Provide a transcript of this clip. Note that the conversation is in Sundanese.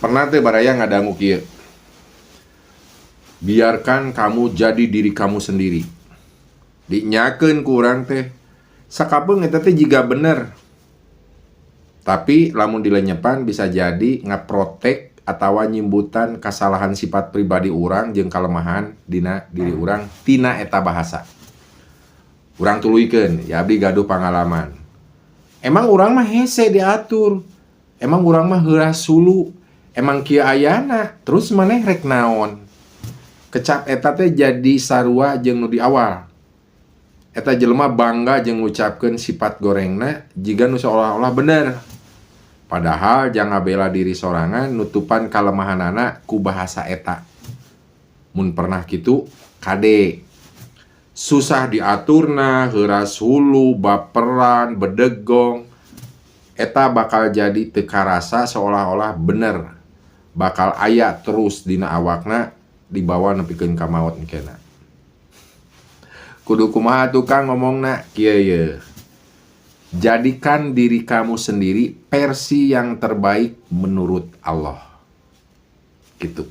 Pernah tuh baraya ngadangu kieu, "Biarkan kamu jadi diri kamu sendiri"? Dinyakeun ku urang teh sakapeung eta teh jiga bener, tapi lamun dilenyepan bisa jadi ngaprotek atawa nyimbutan kasalahan sifat pribadi urang jeung kalemahan dina diri urang tina eta bahasa. Urang tuluykeun ya, abdi gaduh pangalaman. Emang urang mah hese diatur, emang urang mah heuras hulu, emang kieu ayana, terus maneh rek naon? Kecap eta teh jadi sarua jeung nu di awal. Eta jelema bangga jeung ngucapkeun sifat gorengna jiga nu seolah-olah bener, padahal jang ngabela diri sorangan, nutupan kalemahanana ku bahasa eta. Mun pernah kitu, kade, susah diaturna, heuras hulu, baperan, bedegong. Eta bakal jadi teu karasa, seolah-olah bener, bakal aya terus dina awakna, dibawa nepikeun ka maot engkena. Kudu kumaha tukang ngomongna? Kieu ye: jadikan diri kamu sendiri versi yang terbaik menurut Allah. Gitu.